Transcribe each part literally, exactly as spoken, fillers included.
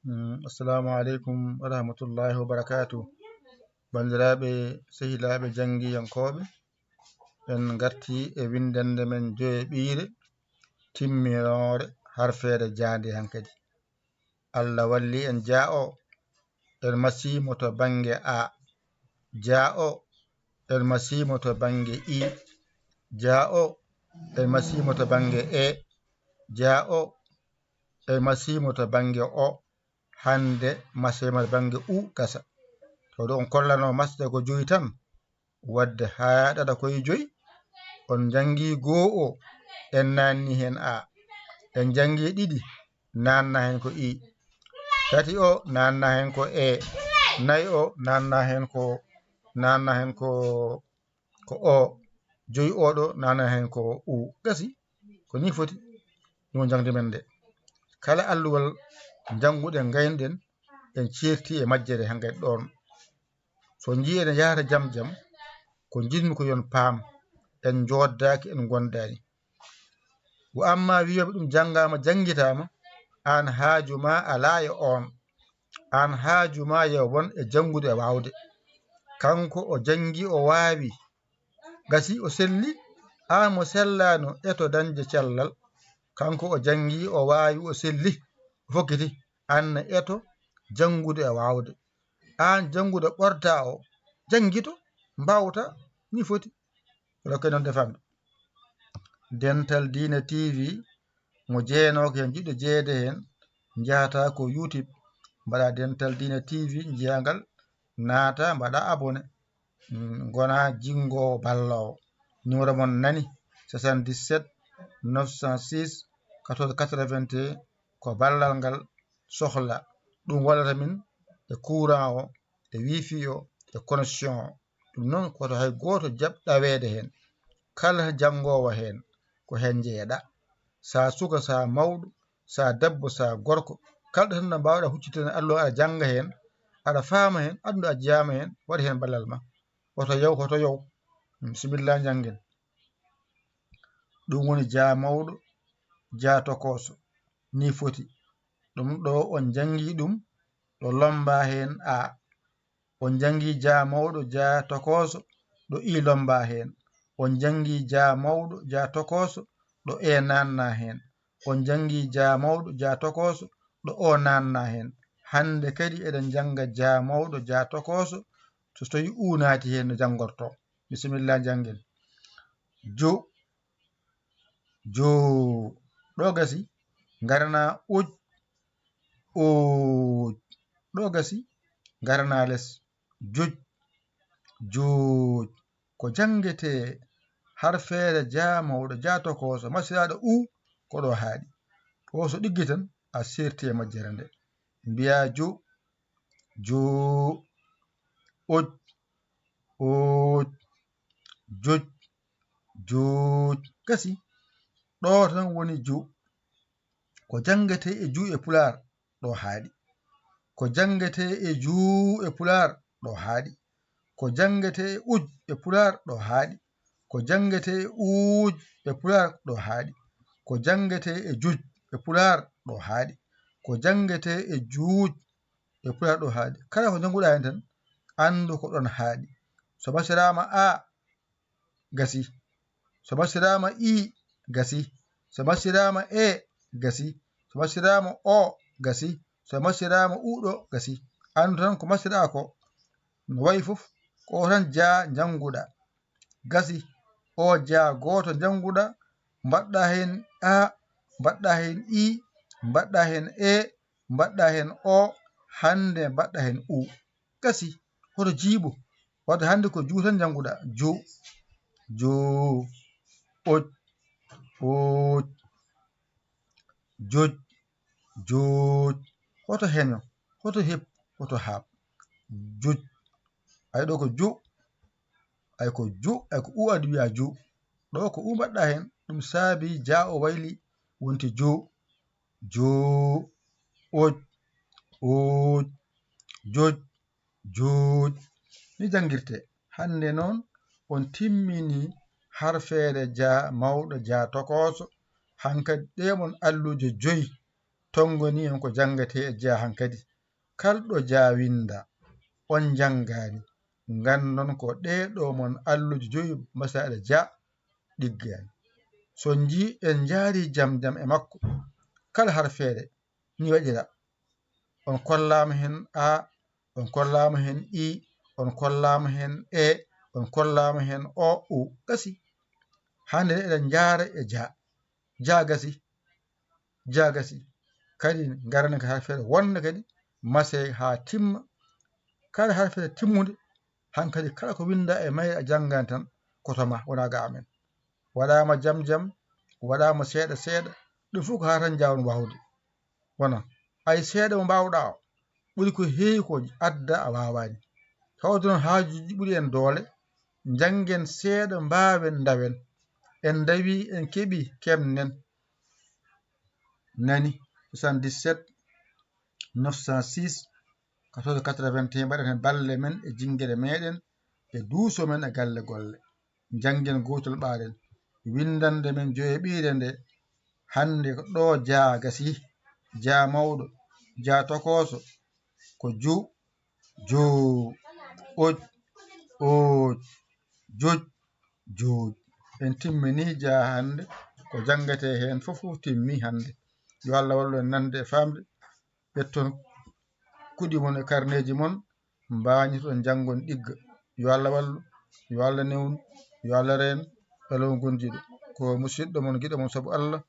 Mm, assalamu aleykum wa rahmatullahi wa barakatuh. Banndiraaɓe, sehilaaɓe janngiyankooɓe, en ngarti e winndannde men joye ɓiire timminoore harfeere jaande hankadi. Allah walli en, jaa o, en masiimo to bannge A. Jaa o, en masiimo to bannge I. Jaa o, en masiimo to bannge E. Jaa o, en masiimo to bannge O. Hannde masema bannge U gasa. To ɗo on kollanoo masde ko joyi tan, wadde haa ɗaɗa koye joyi. On njanngi goo o, en naanni heen A. En njanngi ɗiɗi, naanna heen ko I. Tati o, naanna heen ko E. Nayi o, naanna heen ko, naanna heen ko, ko O. Joyi o ɗo, naanna heen ko U. Gasi, ko nii foti. Ɗum o jaŋde men nde. Kala alluwal njannguɗen, ngaynuɗen, en ceerti e majjere hankkadi ɗoon. So njii eɗen yahata jam jam, ko njiɗmi ko yon paam, en njooddaaki, en ngondaani. Wa amma wiyooɓe ɗum janngaama, janngitaama, aan haaju ma alaa e oon. Aan haaju ma yo won e janngude e waawde. Kanko o janngi, o waawi. Gasi, o selli. Aan mo sellaano, eto dañde cellal. Kanko o janngi, o waawi, o selli. O fokkiti. Aan ne eto janngude e waawde. Aan jannguɗo ɓorta o, janngito, mbaawta, ni foti. Rokke noon defamɓe. Dental Diine T V, mo jeenooka heen, jiɗɗo jeyeede heen, njahata ko YouTube, mbaɗa Dental Diine T V, njiya ngal, naata, mbaɗa abonné. Mm, ngona jinngoowo balloowo. Numéro mon nani, soixante-dix-sept, neuf cent six, quatorze quatre-vingt-un, ko ballal ngal sohla. Ɗum wallata min e courant o, e wifi o, e connexion o. Ɗum noon, koto hay gooto jaɓ ɗaweede heen. Kala janngoowo heen, ko heen njeyeɗaa. Sa suka, sa mawɗo, sa debbo, sa gorko, kala ɗo tan no mbaawɗaa huccitde allo, aɗa jannga heen, aɗa faama heen, aduna a jeyaama heen, waɗa heen ballal ma. Hoto yow, hoto yow. Bisimilla, njanngen. Ɗum woni jaa mawɗo, jaa tokooso. Ni foti. Ɗum ɗo on njanngi ɗum, ɗo lomba heen A. On njanngi jaa mawɗo, jaa tokooso, ɗo I lomba heen. On njanngi jaa mawɗo, jaa tokooso, ɗo E naanna heen. On njanngi jaa mawɗo, jaa tokooso, ɗo O naanna heen. Hannde kadi eɗen njannga jaa mawɗo, jaa tokooso, so tawii U naati heen no janngortoo. Bisimilla, njanngen. Jo, jo, ɗo gasi, ngarana uj, uj, ɗo gasi, ngarana les, juj, juj, ko janngetee harfeere jaa mawɗo, jaa tokooso, masiraaɗo U, ko ɗo haaɗi. Ɗo so ɗiggi tan, a seerti e majjere nde. Mbiyaa ju, ju, uj, uj, juj, juuj. Gasi. Ɗo tan woni ju. Ko janngetee e ju e Pulaar, ɗo haaɗi. Ko janngetee e juu e Pulaar, ɗo haaɗi. Ko janngetee e uj e Pulaar, ɗo haaɗi. Ko janngetee e uuj e Pulaar, ɗo haaɗi. Ko janngetee e juj e Pulaar, ɗo haaɗi. Ko janngetee e juuj e Pulaar, ɗo haaɗi. Kala ko njannguɗaa heen tan, anndu ko ɗoon haaɗi. So basiraama A, gasi. So basiraama I, gasi. So basiraama E, gasi. So basiraama O, gasi. So basiraama U ɗo, gasi. Anndu tan ko masiraa ko, no wayi fof, ko o tan jaa njannguɗaa. Gasi. O jaa gooto njannguɗaa, mbaɗɗaa heen A, mbaɗɗaa heen I, mbaɗɗaa heen E, mbaɗɗaa heen O, hannde mbaɗɗaa heen U. Gasi, hoto jiiɓo. Wadde hannde ko juu tan njannguɗaa. Juu, juu, uj, uj, juj, juuj. Hoto heño, hoto hep, hoto haaɓ. Juj. Ay ɗo ko ju, ay ko ju, ay ko u adi wiya ju. Ɗo ko u mbaɗɗaa heen, ɗum saabi jaa o wayli wonti ju, ju, uj, uj, juj, juuj. Ni janngirtee. Hannde noon on timmini harfeere jaa mawɗo, jaa tokooso. Hankadi ɗee mon alluuje joyi. Tonngoni en ko janngetee e jaa hankadi. Kal ɗo jaa winndaa, on njanngaani, nganndon ko ɗee ɗoo mon alluuje joyi masaaɗe jaa ɗiggaani. So njii en njaarii jam jam e makko, kala harfeere ni waɗira. On kollaama heen A, on kollaama heen I, on kollaama heen E, on kollaama heen O, U. Gasi. Hannde eɗen njaara e jaa. Jaa gasi. Jaa gasi. Kadi ngaranen ko harfeere wonnde kadi masee haa timma. Kala harfeere timmunde, hankadi kala ko winndaa e mayre a janngaani tan, ko to ma, wonaa ga amen. Waɗaama jam jam, waɗaama seeɗa seeɗa, ɗum fof ko haa tan njaawon waawde. Wona, ay seeɗa mo mbaawɗaa o, ɓuri ko heewi ko adda a waawaani. Tawde noon haajuuji ɓuri en doole, njanngen seeɗa, mbaawen, ndawen. En ndawii, en keɓii, keɓnen. Nani, soixante-dix-sept, neuf cent six, quatorze quatre-vingt-un, mbaɗen heen balle men e jinngere meeɗen, e duuso men e galle golle. Njanngen gootol ɓaaɗen. Winndannde men joyeɓiire nde, hannde ko ɗo jaa gasi, jaa mawɗo, jaa tokooso, ko ju, joo, oj, ooj, joj, jooj. En timmini jaa hannde, ko janngetee heen fof timmi hannde. Yo Allah wallu en nande e faamde. Ƴetton kuɗi mon e karneeji mon, mbaañiton janngon ɗigga. Yo Allah wallu, yo Allah newnu, yo Allah reen, ɓe law gondiiɗo. Ko musiɗɗo mon, giɗo mon sabu Allah,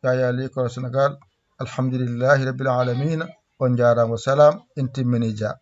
Yaya Ly Koro Sénégal. Alhamdulillahi Rabbil Alamina. On njaaraama, wa salaam, en timmini jaa.